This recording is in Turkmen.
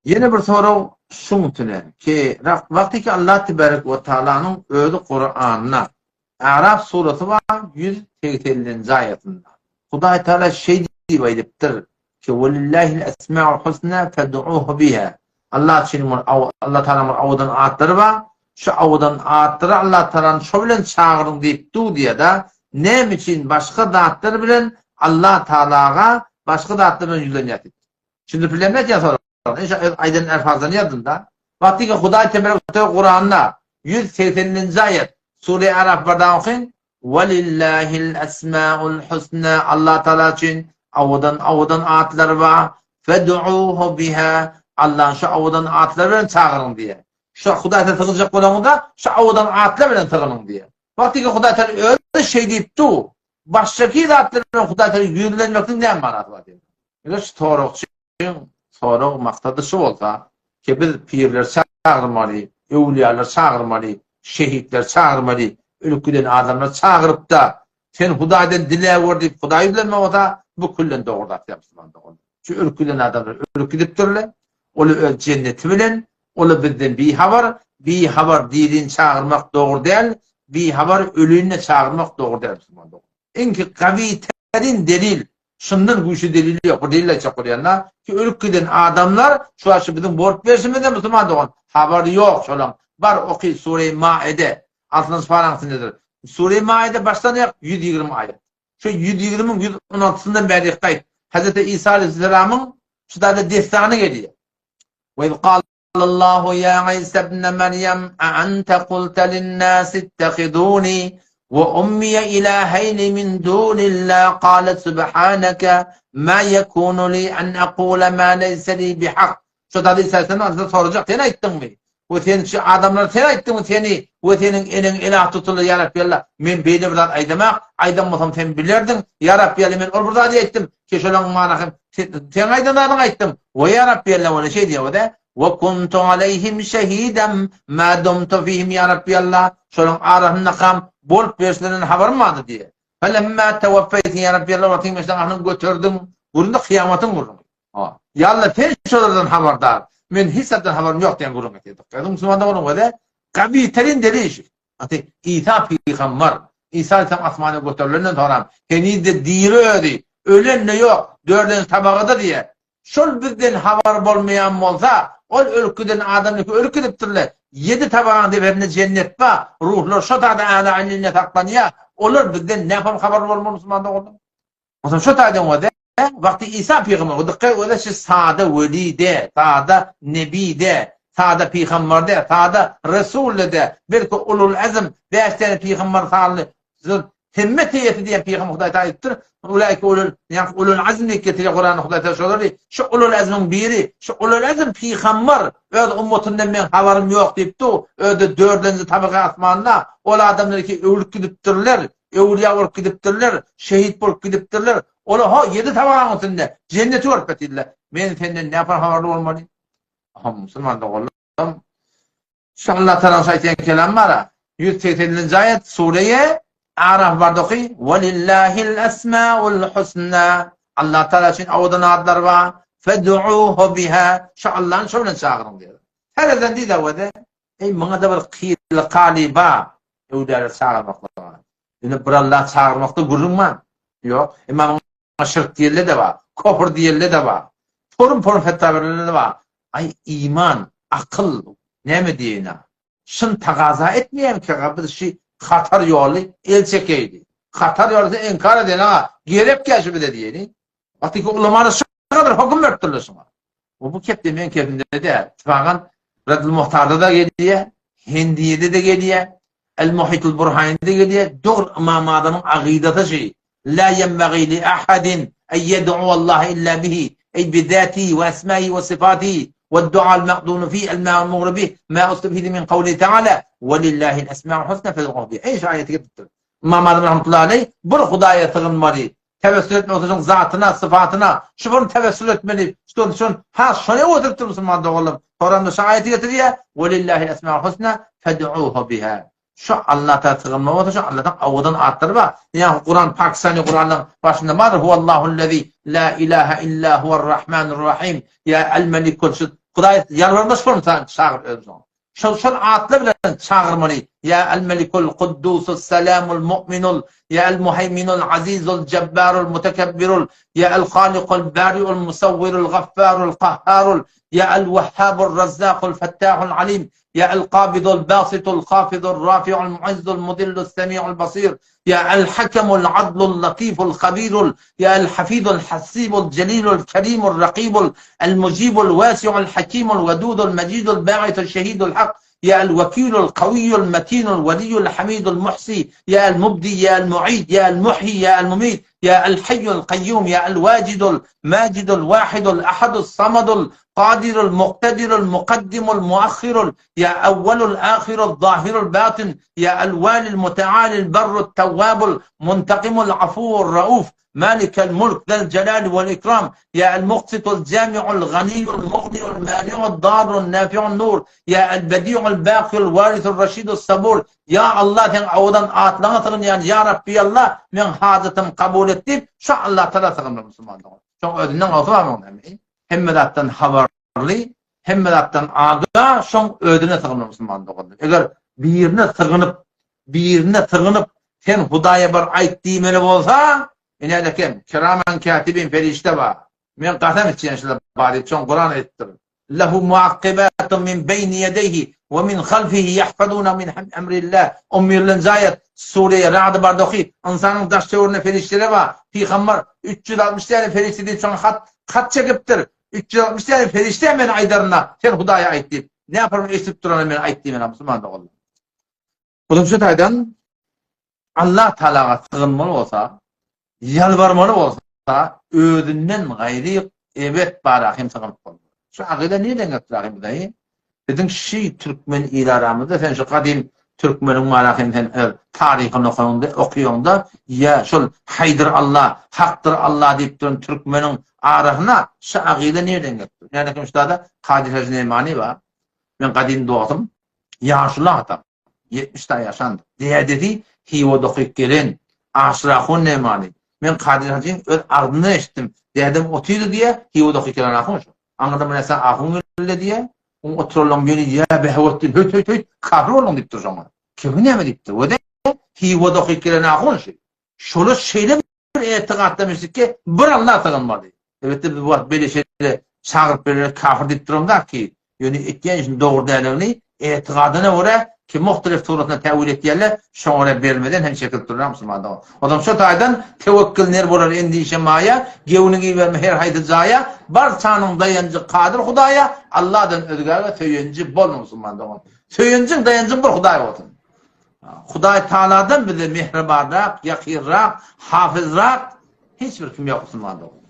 Ýene bir sorag şuň üstüne ki, wagty ki Allah tebarek we taalanyň özi Kuranda A'raf surasy bar 180-nji aýatynda. Hudaý Taala şeý diýip aýdypdyr ki, Welillahil esmaul husna fed'uhu biha. Allah üçin bir Allah Taalanyň bir owadan atlary bar. Şu owadan atlary Allah Taalany şo bilen çagyryň diýip dur diýýär-de, näme üçin başga zatlar bilen Allah Taalaga başga zatlar bilen ýüzlenýär diýip. Düşündirip bilemmi aýdýan soragymy? Inşa öz aýdan elfazlaryny ýazdym-da. Wagtyky Hudaý teberek we teala Kuranda 180-nji aýat, Sure Araf bir daha okyň. Welillahil esmaul husna Allah Taala üçin owadan owadan atlar bar. Fed'uhu biha Allahny şu owadan atlar bilen çagyryň diýýär. Şu Hudaýa sygynjak bolaňyzda şu owadan atlar bilen sygynyň diýýär. Wagtyky Hudaý Taala özi şeý diýip dur. Başgaky zatlar bilen Hudaý Taala ýüzlenmekligiň näme manasy bar diýýär. Eger şu soragçyň sorag maksady şu bolsa, ki biz pirleri çagyrmaly, öwlüýalary çagyrmaly, şehitleri çagyrmaly, ölüp giden adamlary çagyryp-da, sen Hudaýdan diläp gör diýip Hudaýa ýüzlenme bolsa, bu küllen dogry zat däl musulman dogan. Şu ölüp giden adamlar ölüp gidipdirler, ol öz jenneti bilen, ol bizden bihabar, bihabar dirini çagyrmak dogry däl, bihabar ölini-de çagyrmak dogry däl musulman dogan. Iňki gawy tärin delil Şundan güýçli delil ýok. Bir delil aýtjak bolýan-da, ki ölüp giden adamlar şu wagt şu biziň bolup berşimizde musulman dogan habary ýok şolaň. Bar oky Sure-i Maide altynjy paraň içindedir. Sure-i Maide başdan aýak 120 aýat. Şu 120-iň 116-syndan bäri gaýt. Hezreti Isa aleyhisselamyň şu taýda dessany gelýär. Ve iz Allahu ýa Isa ibne Merýem, a ente kulte linnâsi ittehidûni we ummiye ilâheyni min dûnillâh, kâle subhâneke mâ yekûnu li en ekûle mâ leyse li bihak. Şu zady Isa aleyhisselam Alladan sorajak, sen aýtdyňmy? We sen şu adamlara sen aýtdyňmy seni we seniň eneňi ilah tutuldy ýa Rabbi Allah, men beýle bir zat aýdamak, aýdan bolsam sen bilerdiň, ýa Rabbi Allah men ol bir zady aýtdym, ki şolaň manasy Seň aýdan zadyňy aýtdym. We ýa Rabbi Alla ony şeý diýýär-de, We kuntu aleýhim şehidem ma dumtu fihim ýa Rabbi Alla, şolaryň arasyndakam bolup berşlerinden habarym bardy diýýär. Felemma tewaffeýtni ýa Rabbi Alla wagtyň meşden ahyny göterdiň, gürrüňde kyýamatyň gürrüňi. Ha. Ýa Alla sen şolardan habardar, men hiç zatdan habarym ýok diýen gürrüň etýär. Gyzyň musulman doganyň özi gawy terin delil şu. Aty Isa pygambar, Isa aleyhisselam asmana göterilenden soňram heniz-de diri özi, ölen-de ýok, dördünji tabagada diýýär. Şol bizden habary bolmaýan bolsa, ol ölüp giden adam ki ölüp gidipdirler, ýedi tabagaň depesinde jennet bar, ruhlar şo taýda älä ilinde saklanýar, olar bizden nähili habarly bolmaly musulman doganlar? Onsoň şo taýdan bolsa, wagty Isa pygamber, o dykgat özi şu sada weli de, sada nebi de, sada pygamber de, sada resul de, belki ulul azm, bäş däne pygamber sanly himmet eýesi diýen pygamber Hudaý taala aýdypdyr. Ulaike ulul, ýa ulul azm diýip getirýär Kuranda Hudaý taala şolary. Şu ulul azmyň biri, şu ulul azm pygamber öz ummatyndan meň habarym ýok diýipdi. Özi dördünji tabaka asmanda ol adamlar ki öwlüp gidipdirler. Öwülýä bolup gidipdirler, şehit bolup gidipdirler. Olar ho ýedi tabagaň üstünde jenneti görüp ýatyrlar. Men senden näpar habarly bolmaly? Aha, musulman doganlarym, şu Allah Tagalaň şu aýtýan kelamy bar-a. 180-nji aýat, Sureýe Araf barda oky, Welillahil esmaul husna. Allah Tagala üçin owadan adlar bar. Fed'uhu biha. Şu Allahny şo bilen çagyryň diýýär. Her eden diýdi-de, Eý, muňa-da bir kyly kaly bar, öwlüýaleri çagyrmaklyga. Ýöne bir Allahy çagyrmakda gürrüň bar. Ýok. Emma muňa şirk diýenler-de bar, kofr diýenler-de bar. Porum-porum fetwa berenler-de bar. Aý, iman, akyl näme diýeýin-a? Şuny tagaza etmeýärmikä biz şi hatar ýoly el çekeýli. Hatar ýoly sen inkar edýän, aga, gerekýä şu bize diýeli. Wagtyky ulamalar şu kadar höküm beripdirler şuňa. Bu kep de meň kepimde däl. Tufagan Reddül Muhtarda-da gelýär, Hendiýede-de gelýär, El Muhitul Burhanide gelýär. Dogry Ymam Azamyň agydasy şi. La ýenbagî li ahadin en ýed'uwallaha illa bihi, eý bi zâtihi we esmâihi we syfâtihi we du'al ma'dûnu fî el ma'mûru bih mâ ustufîde min kawlihi teâlâ, Ve lillâhil esmâul husnâ fed'ûhu biha. Eý şu aýaty getiripdir. Ymam Azam rahmetullahi aleýh bir Hudaýa sygynmaly, Tewessül etmek şoň zatyna, sypatyna, şu bir tewessül etmeli, şon, şon, has şony öwredipdir musulman doganlar. Soramda şu aýaty getirýär, Welillahil esmaul husna fed'uhu biha. Şu Alla Taala sygynma bolsa, şu Alladan owadan atlary bar. Ýa Kuran Pakistany Kuranyň başynda bardyr, Huwallahullazi la ilaha illa huwar rahmanur rahim. Ýa El Melikul şu. Hudaý ýalbarmaç bolmasa çagyr özüň. Şol şol atlar bilen çagyrmaly. Ýa El-Melikul Kuddusus Selamul Mu'minul Ýa El-Muheýminul Azizul Jebbarul Mutekebbirul Ýa El-Halikul Bariul Musawwirul Gaffarul Kahharul Ýa El-Wehhabur Razzakul Fettahul Alim Ýa El-Kabidul Basitul Hafizur Rafiul Muizzul Muzillus Semiul Basir Ýa El-Hakemul Adlul Latiful Habirul Ýa El-Hafizul Hasibul Jelilul Kerimul Rakibul El-Mujibul Wasiul Hakimul Wedudul Mejidul Ba'isul Şehidul Hak Ýa El-Wekilul Kawiýul Metinul Weliýul Hamidul Muhsi Ýa El-Mubdi Ýa El-Mu'id Ýa El-Muhýi Ýa El-Mumit Ýa El-Haýýul Kaýýum Ýa El-Wajidul Majidul Wahidul Ahadus Samadul Kadirul Muktedirul Mukaddimul Muahhirul Ýa Awwalul Ahirul Zahirul Batyn Ýa El-Walil Mutealil Barrut Tawwabul Muntakimul Afuwur Rauf Malikel Mulk Zel Jelali wel Ikram Ýa El-Muksitul Jamiul Ganiýul Mugniul Maniul Darrun Nafiun Nur Ýa El-Bediul Bakyl Warisul Raşidus Sabur Ýa Allah seň owadan atlaňa sygynýan Ýa Rabbi Allah meň hajatymy kabul et diýip şu Allah Tagala sygynmaly musulman dogan. Şoň özünden galsa bar muň näme? Hemme zatdan habarly, hemme zatdan aga şoň özüne sygynmaly musulman doganlar. Eger birine sygynyp, birine sygynyp sen Hudaýa bar aýt diýmeli bolsa, ine eken, kiraman kätibin perişde bar. Men kasam içýän şular bar diýip şoň Kuran aýdypdyr. Lehu muakkibatun min beýni ýedeýhi we min halfihi ýahfazunahu min emrillah. On birlenji aýat, Sure-i Ra'd barda oky. Ynsanyň daş töwerinde perişdeler bar. Pygamber 360 däne perişde diýip şoňa hat hat çekipdir. 360 däne perişde men aýdarynda sen Hudaýa aýt diýip. Näpirmi eşidip durana men aýt diýmeli musulman doganlar. Goşmaça taýdan Allah Tagalaga sygynmaly bolsa, ýalbarmaly bolsa, özünden gaýry ebet bara hem sygynyp bolmaz. Şu akyda nirden gelipdir ahym bize? Biziň şi türkmen il aramyzda sen şu gadym türkmeniň bara hem sen öz taryhyny okaňda, okaýaňda ýa şol Haýdyr Allah, Hakdyr Allah diýip duran türkmeniň arasyna şu akyda nirden gelipdir? Ýa-da kim şuda Kadyr Hajy Nemani bar. Men gadym dostum, Ýaşuly adam. 70 daý ýaşandyr. Dädesi Hiwada okyp gelen Aşyr ahun nemany. Men Kadyr hajyň öz agzyndan eşitdim. Dädem otyrdy diýýä, Hiwada okyp gelen ahun şo. Aňyrdan bir näçe ahun geldi diýýä. Oň oturanlaryň biri ýa Behawetdin höýt höýt höýt kafir bolduň diýipdir şoňa. Kimi näme diýipdir. We-de Hiwada okyp gelen ahun şu. Şolar şeýle bir etigatda müşrikge bir Alla sygynmaly. Elbetde biz bu wagt beýle şeýle çagyryp berer kafir diýip duramzak ki, ýöne etýän işiniň dogry däldigini etigadyna görä ki muhtelif suratynda täwil etýärler, şoňa görä berilmeden hem çekilip durýar musulman dogan. Ozam şo taýdan tewekkül ner bolar endişe maýa, gewniňi iberme her haýsy jaýa, barçanyň daýanjy kadyr Hudaýa, Alladan özgäge söýenji bolma musulman dogan. Söýenjiň daýanjyň bir Hudaý bolsun. Hudaý Tagaladan bize mähribanrak, ýakynrak, hafyzrak hiç bir kim ýok musulman dogan.